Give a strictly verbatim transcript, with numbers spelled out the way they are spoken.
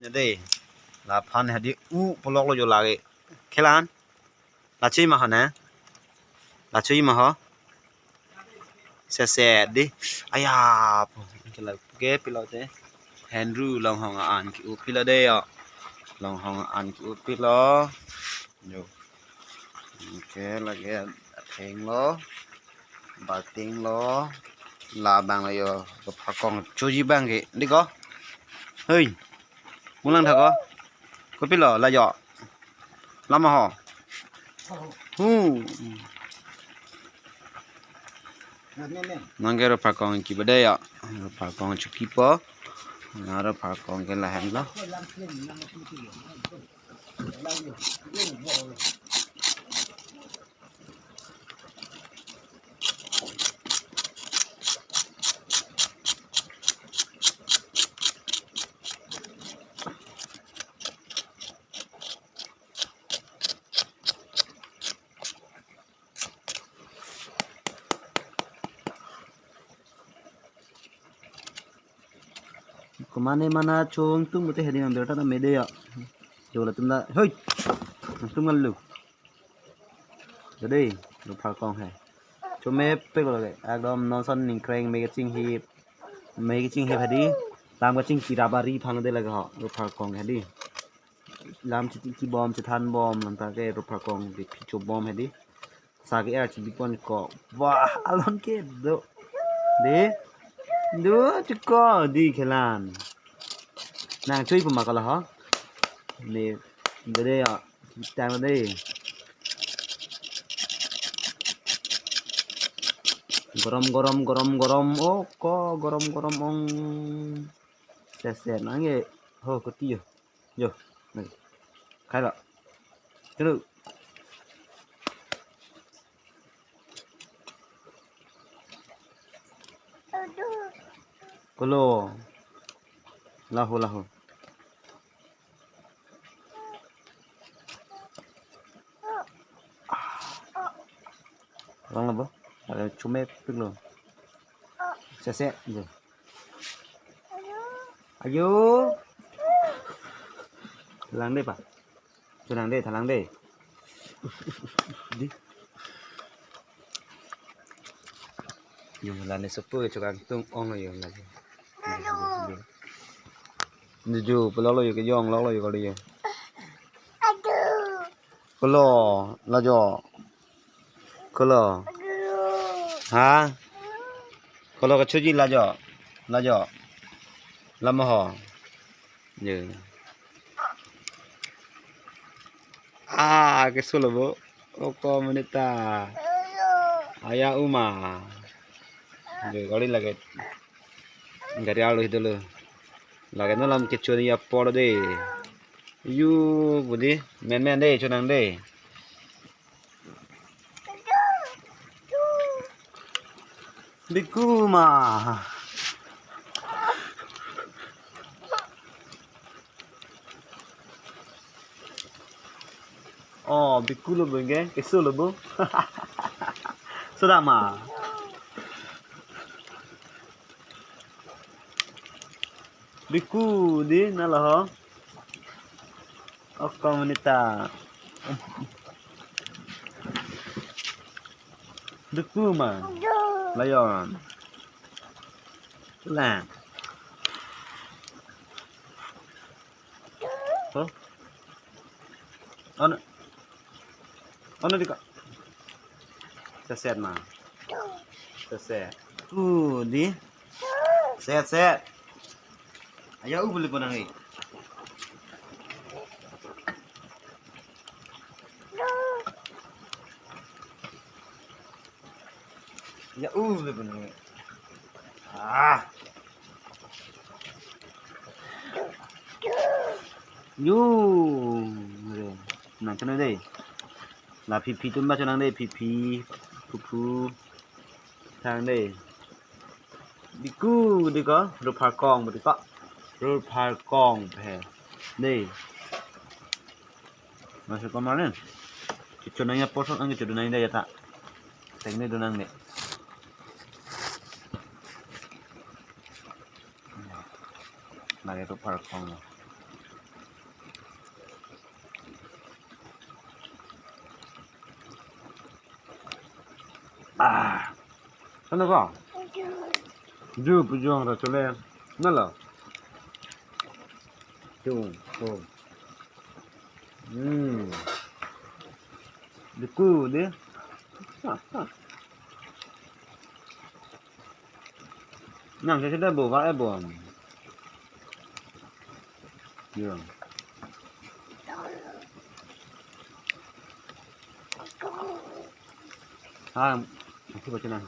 Ne dei. Laphan hadi u polok lo jo lage. Khelan. Lachui ma ho na. Lachui ma ho. Sese di. Aya. Kela ke pilo te. Henru longhong an ki u pilo dei yo. Longhong an ki u pilo. Jo. Oke, lake atheng lo, bating lo, labang lo yo, Ropharkong choji bang ke, di ko. Hei, mulang tha ko. Kopilo, la jo. Lama ho. Hu. Nang ke Ropharkong ki bade ya. Ropharkong chuki po. Na Ropharkong ke lahen lo. Komane mana chong tum mute hedi mang berta ta mede ya. Jola tum da. Hoi. Tum ngalu. Jadi, Ropharkong he. Chome pek lo ke. Ekdom non son ningkreng me kachinghip. Me kachinghip hedi. Lam kachingki rabari phang de lage ho. Ropharkong hedi. Lam chiti ki bom, chithan bom, lam ta ke Ropharkong di phicho bom hedi. Sagi er chibi pon ko. Wah, alon ke do. De. Do chuko di khelan. Nang chui puma kala ha. Ne. Gede ya. Kita de. Gorom gorom gorom gorom. Oh, ko gorom gorom ong. Sese nang ye. Ho, kuti yo. Yo. Nang. Khai lo. Kelo. Kolo. Laho, laho. Lang lo bo. Ada cuma pik lo. Sese lo. Ayo. Lang de pa. Chonang de, thalang de. Di. Yo, la ne sopo yo chokangtung ong lo yo la. Nuju, pelok lo yo kejong, lok lo yo kali yo. Kolo, la jo. Kolo. Ha? Kolo kachoji la jo. La jo. Lama ho. Yo. Ah, keso lo bo. Oko monit ta. Aya uma. Yo, gari lake. Gari alo hidolo. Lake no lam kecho ni apor de. Yo, budi. Men men de, chonang de. Biku ma. Oh, biku lo bo ke, keso lo bo. Sudah ma. Biku di na lo ho. Oko monit ta. Biku ma. Layon. La. Ho? Ano? Ano di ka? Seset ma. Seset. Ku di. Set set. Aya u beli ponang ni. Ya u beli ponang ni. Ah. Yo. Nang kena deh. La phi phi tum ba chonang deh, phi phi, phu phu. Thang deh. Biku di ko, Ropharkong di ko. Ropharkong phe. Deh. Masuk kamar ni. Chonang ya posok ang chonang deh ya ta. Teng ni donang deh. Lake Ropharkong. Ah. Sana ko? Ju pujong ra chole. Nalo. Ju. Oh. Hmm. Diku di. Nang sese da bo va e bo. Ya. Ah, aku baca nang.